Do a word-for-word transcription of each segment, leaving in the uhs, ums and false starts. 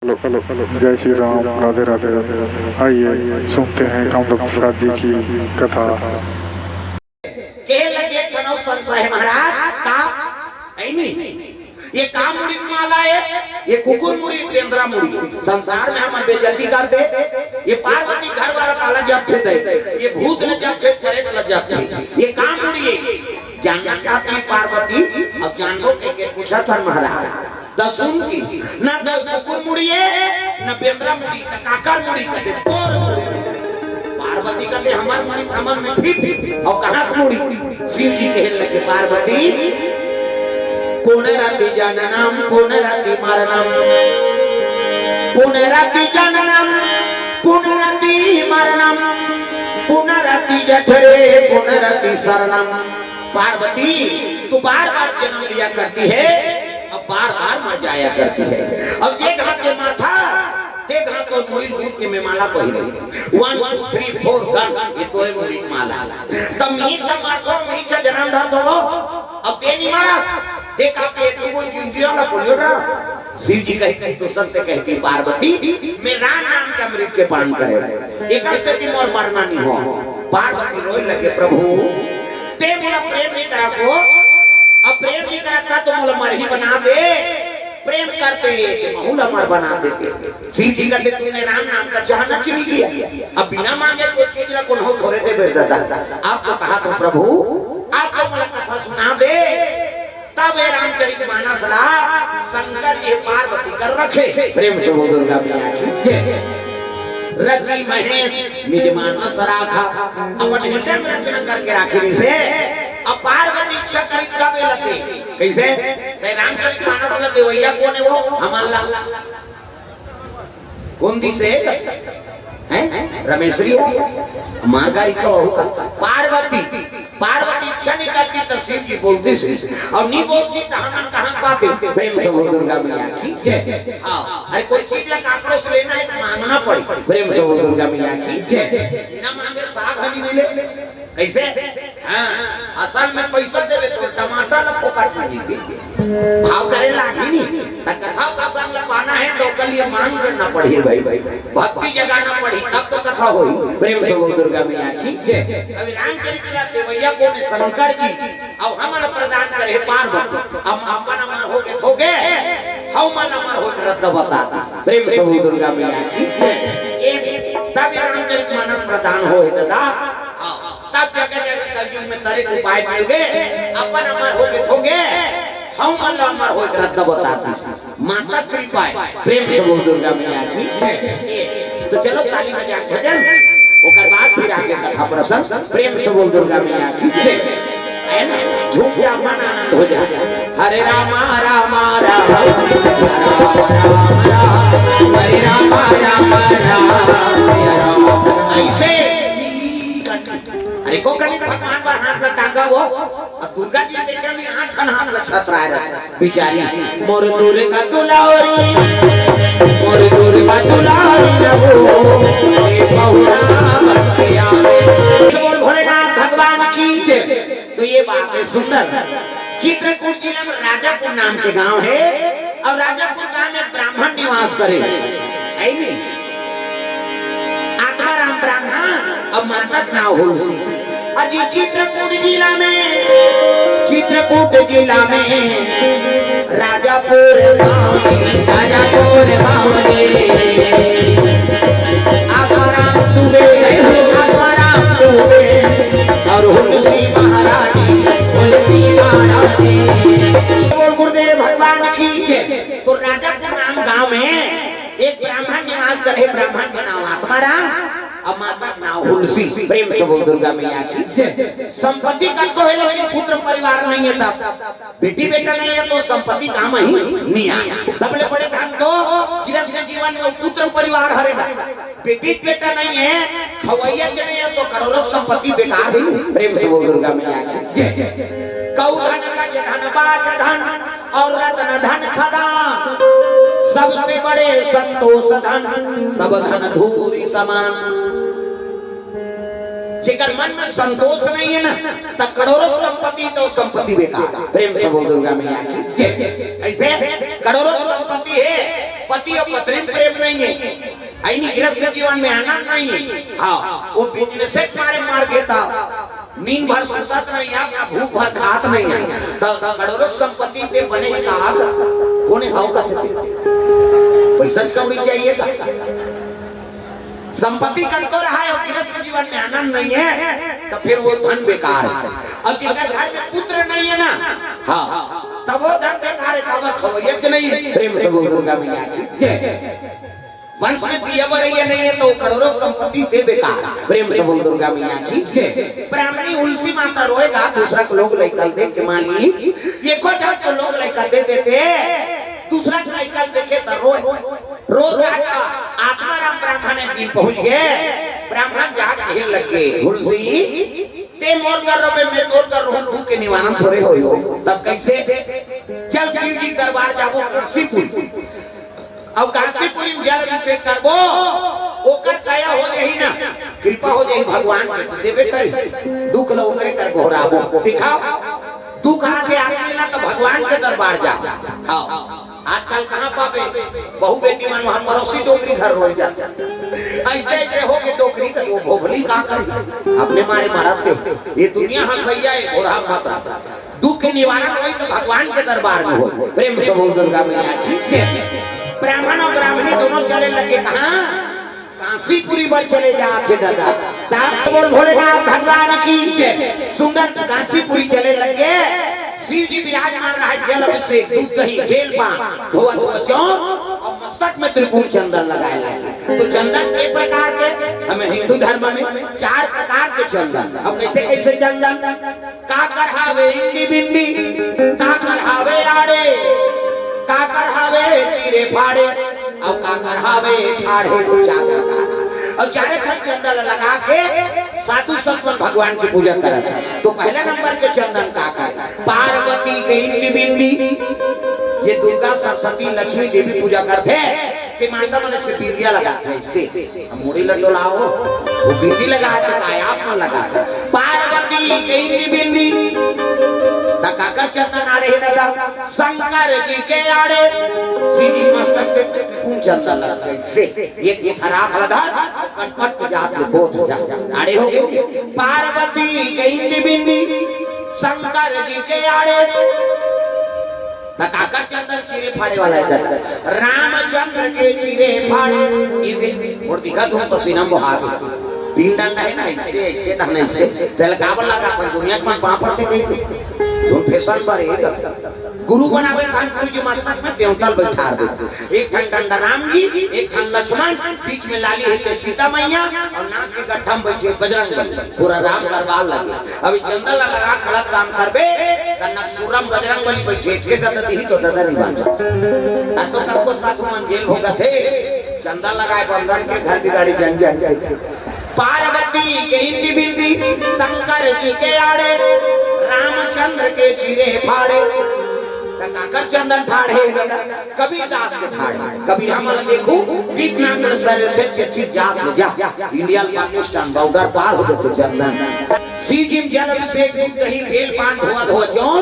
Hello, hello, hello, जय श्री राम, राधे राधे। आइए, सुनते हैं कामदेव प्रसाद जी की कथा। के लगे ठनौ संशय महाराज, का? है नी? ये का मुड़ी माला है? ये कुकुर मुड़ी, बेंदरा मुड़ी। संसार में हमर बेइज्जती कर दे। ये पार्वती घर वाला काला जब थे दे, ये भूत न जब थे, प्रेत न जब थे। ये का मुड़ी है? जानना चाहती है पार्वती। अब जान लो के, के पूछा था महाराज। दसुन की, ना तो कुकुर मुड़िए, ना बेंदरा मुड़ी, त काकर मुड़ी कथे, तोर मुड़ी। पार्वती कथे, "हमर मुड़ी त हमर में फिट, अउ कहाँ के मुड़ी?" शिव जी कहे लगे, "पार्वती, पुनरपि जननम, पुनरपि मरणम, पुनरपि जननम, पुनरपि मरणम, पुनरपि जठरे, पुनरपि शरणम।" पार्वती, तू बार बार जन्म लिया करती है, अब बार बार मर जाया करती है। अब ये घात के माथा, ते घात तो मुड़ी दूध के में माला पहिरे। One, two, three, four, gun, ये तोरे मुड़ी माला। तब मीठ सा मारथो, मीठ सा जन्म धर दो। अब ते नहीं मारा, देख आप ये तू बोल जिंदगी वाला बोलियो ना। शिव जी कहती, तो सबसे कहती पार्वती, मैं राम नाम के अमृत के पान करे, एकर से कि मोर मरना नहीं हो। पार्वती रोए लगे, प्रभु, ते मोला प्रेम नहीं करा सो, अब प्रेम नहीं करा था तो मोला मरही बना दे, प्रेम करते ये कि महू ला मर बना देते। शिव जी कहते, तूने राम नाम का चाहना चुन लिया, अब बिना मांगे कोई चीज ला कोनो थोड़े दे बेर दादा। आप तो कहा था प्रभु, आप तो मोला कथा सुना दे, तब ये रामचरित मानस ला शंकर जी पार्वती कर रखे। प्रेम से बोल दुर्गा मैया की जय। रचि महेश निज मानस राखा, अपन हृदय में रचना करके राखे रिसे। अब पार्वती इच्छा करी तब ये लते। कैसे? ते रामचरित मानस ला देवैया कोन है वो? हमन ला। कोन दिस हे? हैं? रमेशरी हो? माँ का इच्छा हो का? पार्वती, पार्वती इच्छा नहीं करती तो शिव जी बोलती से, और नहीं बोलती तो हमन कहाँ पाते? प्रेम से बोल दुर्गा मैया की जय। हाँ, अरे कोई चीज ला काकरो से लेना है तो मांगना पड़ी। प्रेम से बोल दुर्गा मैया की जय। बिना मांगे साग हली मिले। कैसे? हाँ, असल में पैसा देवे तो टमाटर ला फोकट में नहीं दे। भाव करे लागी नहीं, त कथा प्रसंग ला पाना है तो ओकर लिए मांग करना पड़ी भाई, भाई। भक्ति जगाना पड़ी तब तो कथा होई। प्रेम से बोल दुर्गा मैया की जय। अभी रामचरित ला देवैया कोन है? शंकर जी। अब हमन प्रदान करे पार्वती, हम अपन अमर हो के थोगे, हम मन अमर हो के रद्द बता दी। प्रेम से बोल दुर्गा मैया की जय। ए, तब ये रामचरित मानस प्रदान हो है दादा। हाँ। तब जगह जगह कलयुग में तरे उपाय मिल गए, अपन अमर हो के थोगे, हम मन ला अमर हो के रद्द बता दी। माता कृपा है, प्रेम से बोल दुर्गा मैया की जय। तो चलो ताली बजा के भजन, ओकर बाद फिर आगे कथा प्रसंग। प्रेम से बोल दुर्गा मैया की जय। है ना? झूम के अपन आनंद हो जाए। हरे रामा रामा राम, हरे रामा रामा राम, हरे रामा रामा राम, हरे रामा। ऐसे अरे को कनी भगवान पर हाथ ला टांगा वो, अब दुर्गा जी देखे नहीं हाथ ठन हाथ ला छतराए रहता। बिचारी मोर दुर्गा दुलारी, मोर दुर्गा दुलारी न हो, ए पहुना बसिया में। बोल भोलेनाथ भगवान की जय। तो ये बात है सुंदर। चित्रकूट जिला में राजापुर नाम के गांव है, और राजापुर गांव में ब्राह्मण निवास करे, है नहीं? आत्माराम ब्राह्मण और माता के नाव हुलसी। अजी चित्रकूट जिला में, चित्रकूट जिला में राजापुर गांव में, राजापुर गांव में आत्माराम दुबे, आत्माराम दुबे और हुलसी महारानी, हुलसी महारानी। बोल गुरुदेव भगवान की जय। तो राजापुर नाम गांव में एक ब्राह्मण निवास करे, ब्राह्मण के नाम आत्माराम और माता के नाम हुलसी। प्रेम से बोल दुर्गा मैया की जय। संपत्ति कतको है लेकिन पुत्र परिवार नहीं है, तब बेटी बेटा नहीं है तो संपत्ति काम ही नहीं आया। सबले बड़े धन तो गृहस्थ के जीवन में पुत्र परिवार हरे ना। बेटी बेटा नहीं है, खवैया चले हैं तो करोड़ों संपत्ति बेकार ही। प्रेम से बोल दुर्गा मैया की जय। कऊ धन गज धन बाज धन और रत्न धन खदान, सबसे बड़े संतोष धन, सब धन धूरि समान। जेकर मन में संतोष नहीं है ना, त करोड़ों संपत्ति तो संपत्ति बेकार। प्रेम से बोल दुर्गा मैया की। कैसे? करोड़ों संपत्ति है, पति और पत्नी में प्रेम नहीं है, यानी गृहस्थ जीवन में आनंद नहीं है। हाँ, वो बिजनेस के मारे मार देता, नींद भर सुतत नहीं है, भूख भर खात नहीं है, तो करोड़ों संपत्ति पे बने का आग कोने हाव का थे? पैसा कौड़ी चाहिए का? संपत्ति कतको रहा है और गृहस्थ जीवन में आनंद नहीं है, तो फिर वो धन बेकार है। और जेकर घर में पुत्र नहीं है ना, हाँ, तब वो धन बेकार है, काबर खवैया च नहीं है। प्रेम से बोल दुर्गा मैया की। वंश में दिया बरैया नहीं है तो करोड़ों संपत्ति दे बेकार। प्रेम से बोल दुर्गा मैया की। ब्राह्मणी हुलसी माता रोएगा, दूसरा के लोग लइका ल देख के, माँ जी, एको झन तो लोग लइका दे देते, दूसरा के लइका ल देखे तो रोए। रो रो आत्माराम ब्राह्मण एक दिन पहुंच गए। ब्राह्मण जाके कहे लग गए, हुलसी, ते मोर कर रहे, मैं तोर कर रहूं, दुख के निवारण थोड़े होय हो। तब कैसे? चल शिव जी दरबार जाबो कांसीपुर। अब कांसीपुरी में जल अभिषेक करबो, ओकर दया हो जाही ना, कृपा हो जाही भगवान के, तो देबे करी। दुख ल ओकरे कर गोहराबो। दिखाओ, दुख आके आदमी ना तो भगवान के दरबार जाओ। हाँ, आजकल कहाँ पाबे? बहू बेटी मन वहाँ पड़ोसी डोकरी घर रोई जाते। ऐसे ऐसे हो के डोकरी का वो भोभली का करी, अपने मारे मरत के। ये दुनिया हंसैया है, गोरहा मत रहा। दुख के निवारण होई तो भगवान के दरबार में होई। प्रेम से बोल दुर्गा मैया की। ब्राह्मण और ब्राह्मणी दोनों चले लगे कहाँ? कांसीपुरी बर चले जात हे दादा। तब बोल भोलेनाथ भगवान की। सुंदर कांसीपुरी चले लगे। शिव जी विराजमान रहा, जल अभिषेक, दूध दही, बेल पान, धोआ धोआ चौर और मस्तक में त्रिपुंड चंदन लगाए लगे। तो चंदन के प्रकार के, हमें हिंदू धर्म में चार प्रकार के चंदन। अब कैसे कैसे चंदन? काकर हावे इंदी बिंदी, काकर हावे आड़े, काकर हावे चीरे फाड़े, अउ काकर हावे ठाढ़े। चार प्रकार। अउ चारे ठन चंदन लगा के साधु संत मन भगवान की पूजा करत हे। तो पहला नंबर के चंदन काकर, पार्वती के इंदी बिंदी, जे दुर्गा सरस्वती लक्ष्मी देवी पूजा करथे, ते माता मन से बिंदिया लगाथे, ऐसे हम मुड़ी ल डोलाओ, वो बिंदी लगाथे, काय आप मन लगाथे। पार्वती के इंदी बिंदी, त काकर चंदन आड़े हे दादा, शंकर जी के आड़े, शिव जी मस्तक पे त्रिपुंड चंदन लगथे, ऐसे एक मुठा राख ल धर, कटपट के जात ले बोध जा, आड़े हो गए। पार्वती के इंदी बिंदी, शंकर जी के आड़े, त काकर चंदन चीरे फाड़े वाला हे दादा। रामचंद्र के चीरे फाड़े। ये दे, मोर दिखा धूम पसीना मोहार। तीन डंडा हे ना, ऐसे, ऐसे, तहन ऐसे। तेल काबर लगाथन, दुनिया के मन पापड़ के कहीं। धूम फैशन पर हे दादा। गुरु बनावे तहन गुरु जी मस्तक में देवता ल बैठार देथे। एक ठन डंडा राम जी, एक ठन लक्ष्मण, बीच में लाली हे ते सीता मैया, अउ नाक के गट्ठा में बैठे बजरंग बली। पूरा राम दरबार लगे। अभी चंदन लगा गलत काम करबे, त नकसुरम बजरंग बली बैठे के गत दिही तो डर नहीं बांचा। त तो कब को साधु मन जेल भोगत हे, चंदन लगाए बंधन के घर बिगाड़ी जन जन के। पार्वती के इंदी बिंदी, शंकर जी के आड़े, रामचंद्र के चीरे फाड़े। त काकर चंदन ठाढ़े हे दादा, कबीर दास के ठाढ़े। कबीर हमन देखू, कितना कर सरे थे चेची जात ले जा। इंडिया पाकिस्तान बॉर्डर पार हो गए थे चंदन। शिव जी में जल अभिषेक, दूध दही, बेल पान, धोआ धोआ चौर,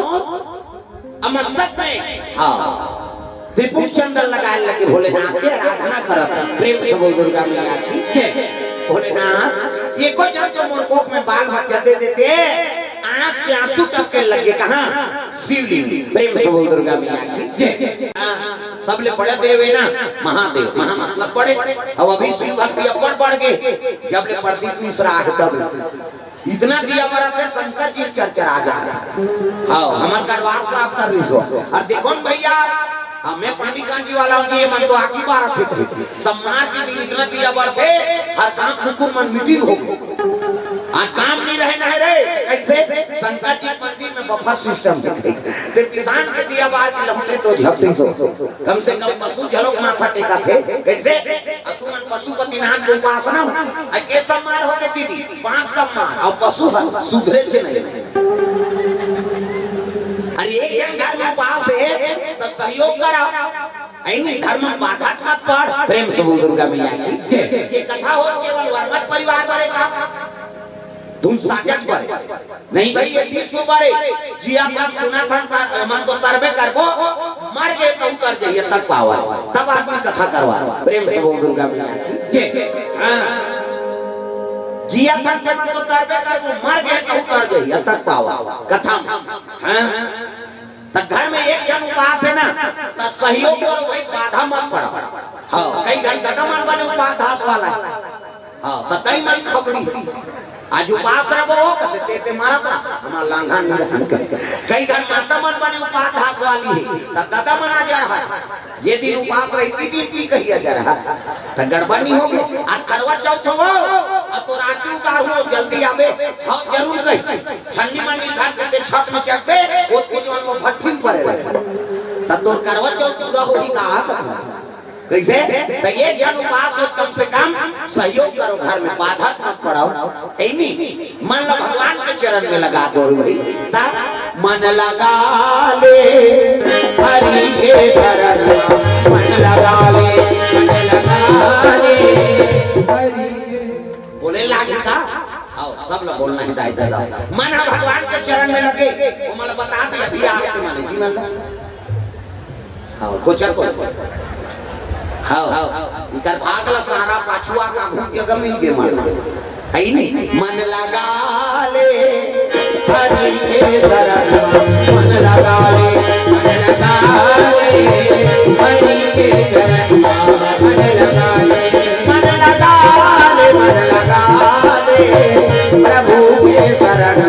अउ मस्तक में, हाँ, त्रिपुंड चंदन लगाए लगे, भोलेनाथ के आराधना करत हे। प्रेम से बोल दुर्गा मैया की। भोलेनाथ, एको जन तो मोर कोख में बाल बच्चा दे देते, आंख से आंसू टपके लगे। कहाँ? शिवलिंग। प्रेम से बोल दुर्गा मैया की। हाँ, सबले बड़ा देव हे ना महादेव, महा मतलब बड़े। अब अभी शिव भक्ति अब्बड़ बढ़ गए, जब ले प्रदीप मिश्रा हे तब। इतना दिया बरत हे, शंकर जी चरचरा जात हे। हाँ, हमर गढ़वाल साहब कर रिसो। अउ देखो न भैया, हमें पानी कांजी वाला हूँ जी, ये मन तो आगी बारत हे। सम्मान के दिन इतना दिया बरत हे, हर गांव कुकुर मन मीटिंग हो गई। आज काम नहीं रहे, नहीं रहे, कैसे? शंकर जी मंदिर में बफर सिस्टम हे। ते पिसान के दिया बार के लहुटे तो झपटी सो। कम से कम पशु झलक माथा टेका थे। कैसे? अउ तुमन पशुपतिनाथ के उपासना, अउ के सम्मान हो गए दीदी? पांच सम्मान, अउ पशु ह सुधरे च नहीं। अरे एक जन घर में उपास हे, तो सहयोग करा। ऐनी धर्म में बाधा मत पड़। प्रेम से बोल दुर्गा मैया की। ये कथा हो केवल वर्मक परिवार वाले का। धुन साजत बरे। नहीं भाई, ये विश्व बरे। जिया थन सुना थन, तर, मन तो तरबे करबो, मर गे तहू तर जइया तक पावा। तब आदमी कथा करवाथे। प्रेम से बोल दुर्गा मैया की। जय। हाँ। जिया थन के मन तो तरबे करबो, मर गे तहू तर जइया तक पावा। कथा। हाँ। त घर में एक झन उपास हे ना, त सहयोग करो भाई, बाधा मत पड़ो। हाँ, कई घंटा त मन बने उपास धास वाला हे। हाँ, त तई मन खबड़ी। आज उपास रहो, कथे ते पे मारत रहा, हमार लांघन नहीं रहन के। कई घंटा त मन बने उपास धास वाली हे, त ददा मन आ जा रहा हे। ये दिन उपास रही, ती दिन की कही आ जा रहा हे। त गड़बड़ नहीं होगे। आज करवा चौथ हो, अब तो आरती उतार हो, जल्दी आवे। हाँ, जरूर कही। छन्नी मन्नी धर के ते छत में चढ़बे, वो तो जो वो भट्ठी में पड़े रहे। तब तो करवा चौथ पूरा होही का? कैसे? त ये जन उपास हो, कम से कम सहयोग करो, घर में बाधा मत पड़ाओ। है नी? मन ला भगवान के चरण में लगा दो रे भाई। तब मन लगा ले हरि के शरण, मन लगा ले, मन लगा ले हरि के। बोले लागी का? आओ, सब ला बोलना हे दाई ददा। मन हा भगवान के चरण में लगे, वो मन ला बता दे, अभी आके मन ला, जी मन ला। हाँ, कोचा को। हाँ, इकर भाग ला सहारा पाछुआ का घूम के गमिल के मन। है नी? मन लगा ले हरि के शरण, मन लगा ले, मन लगा ले हरि के शरण, मन लगा ले, मन लगा ले, मन लगा ले प्रभु के शरण,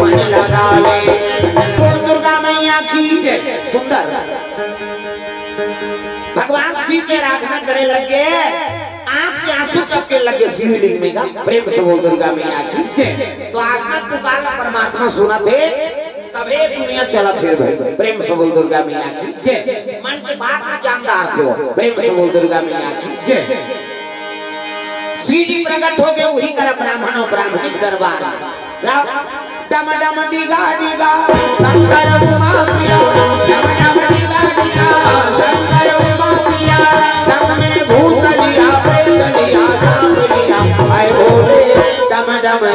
मन लगा ले। बोल दुर्गा मैया की जय। सुंदर। भगवान शिव के आराधना करे लगे, आंख से आंसू टपके लगे शिवलिंग में का। प्रेम से बोल दुर्गा मैया की। जय। तो आत्मा पुकार ला परमात्मा सुनथे, तभे दुनिया चलथे भाई। प्रेम से बोल दुर्गा मैया की। जय। मन के बात में जानदार थे वो। प्रेम से बोल दुर्गा मैया की। जय। श्री जी प्रकट होके वही करा ब्राह्मण और ब्राह्मणी दरबार में। क्या? डम डम डिगा डिगा शंकर उमा प्रिया, डम डम डिगा डिगा शंकर उमा प्रिया, संग में भूत लिया, प्रेत लिया, सांप लिया, ऐ भोले डम डम